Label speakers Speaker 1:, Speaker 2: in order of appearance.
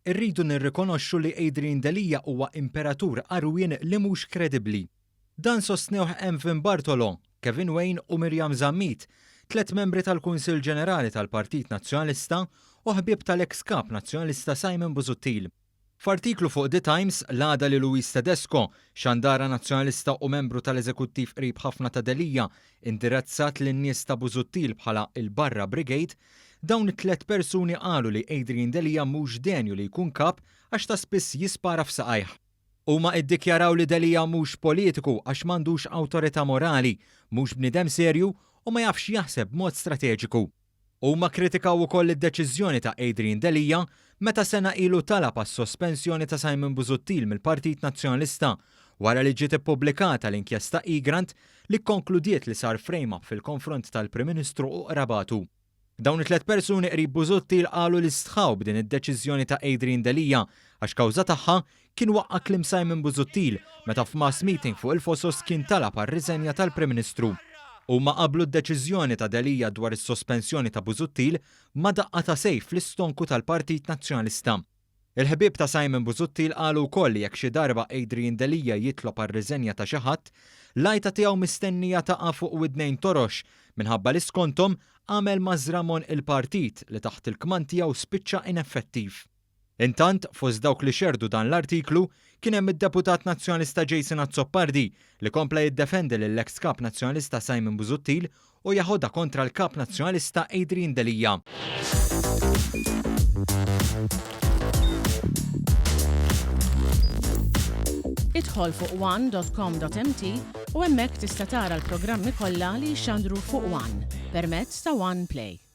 Speaker 1: Irridu nirrikonoxxu li Adrian Delia huwa imperatur għarwien li mhux kredibbli. Dan sostnewh Emvin Bartolo, Kevin Wain u Miriam Zammit, tlett membri tal-Kunsill Ġenerali tal-Partit Nazzjonalista u ħbieb tal-eks Kap Nazzjonalista Simon Busuttil. F'artiklu fuq The Times, l-għada li Louise Tedesco, xandara Nazzjonalista u membru tal-eżekuttiv qrib ħafna ta' Delia, indirizzat lin-nies ta' Busuttil bħala il-Barra Brigade, dawn it-tlett persuni qalu li Adrian Delia mhux denju li jkun kap għax ta' spiss jispara f'saqajh. Huma iddikjaraw li Delia mhux politiku għax m'għandux awtorità morali, mhux bniedem serju u ma jafx jaħseb b'mod strateġiku. Huma kkritikaw ukoll id-deċiżjoni ta' Adrian Delia meta sena ilu talab għas-sospensjoni ta' Simon Busuttil mill-Partit Nazzjonalista wara li ġiet ippubblikata l-inkjesta Egrant li kkonkludiet li sar frame-up fil-konfront tal-Prim Ministru u qrabatu. Dawn it-tlett persuni qrib Busuttil qalu li stħaw b'din id-deċiżjoni ta' Adrian Delia għax kawża tagħha kien waqqa' kliem Simon Busuttil meta f'mass meeting fuq il-Fosos kien talab għar-riżenja tal-Prim Ministru. Huma qablu d-deċiżjoni ta' Delia dwar is-sospensjoni ta' Busuttil ma' daqqa ta' sejf fl-istonku tal-Partit Nazzjonalista. Il-ħbieb ta' Simon Busuttil qalu wkoll li jekk xi darba Adrian Delia jitlob għar-riżenja ta' xi ħadd, l-għajta tiegħu mistennija taqa' fuq widnejn torox minħabba li skonthom għamel mażra m'għonq il-partit li taħt il-kmand tiegħu spiċċa ineffettiv. Intant, fost dawk li xerrdu dan l-artiklu, kien hemm id-Deputat Nazzjonalista Jason Azzopardi li kompla jiddefendi lill-eks Kap Nazzjonalista Simon Busuttil u jeħodha kontra l-Kap Nazzjonalista Adrian Delia.
Speaker 2: Idħol fuq one.com.mt u hemmhekk tista' tara l-programmi kollha li jixxandru fuq One permezz ta' One Play.